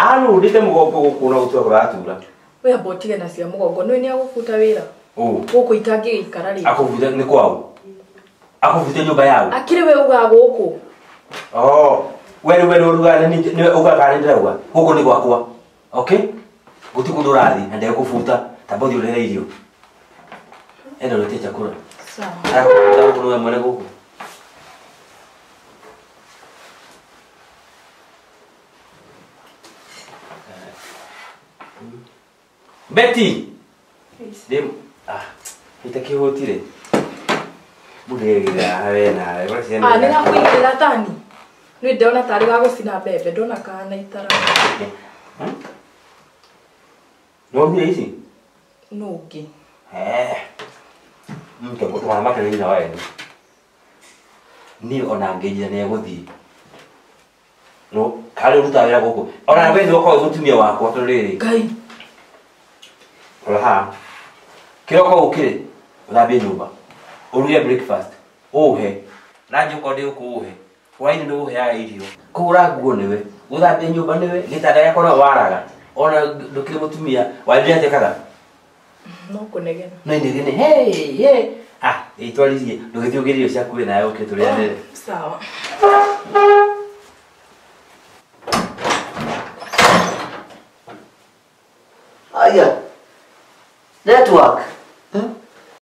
Arundite mugongo guku na gutua kuratura. We amba ũtige na cia mũgongo nĩ nĩagũbuta wĩra. Gũkũ itangĩgĩikara rĩngĩ. Akũbuta nĩ kwao. Akũbuta nyũmba yao. Akĩrĩ we ugaga gũkũ. Oh, we we uruga nĩ ugaga nĩ ndĩrauga. Gũkũ nĩ gwakwa. Okay? Gũtirĩ kũndũ ũrathiĩ na ndegũkũbuta. Tamba ũthiĩ ũrehe irio. Enda ũrete chakula. Sawa. Arakũbuta gũkũ nĩwe mwene gũkũ. Betty. Dem ah, itakihutire. Muregira hawe nawe. Ah, nĩgakũigĩrĩra thani. Nĩ ndona tarĩ ga gũcina mbembe, ndona kana itara. No ngire ici? No ũngĩ. Eh. Mke gũtwara make nyina wa ene. Niĩ ona ngĩnjira nĩ egũthiĩ. No, karĩ ũrutaga wĩra gũkũ. Ona we nĩ ũkorwo mũtumia wakwa tondũ rĩrĩ. Ngai. Rora haha. Kĩroko ũkĩre, ũthambie nyũmba. Ũruge breakfast. Ũhe. Ranji okorwo ndĩgũkũũhe. Hwaĩ-inĩ nĩũheaga irio. Kũgũra nguo nĩwe, gũthambia nyũmba nĩwe, gĩtanda gĩakwa nowe waraga. Ona ndũkĩrĩ mũtumia, wanjĩra atĩkaga? No kũnegena. No inegene, hey, hey. Ah, ĩtwaririe, ndũgĩthiĩ ũgĩre irio ciaku wĩ nawe ũkĩre tũrĩanĩre. Sawa. Aya. Network.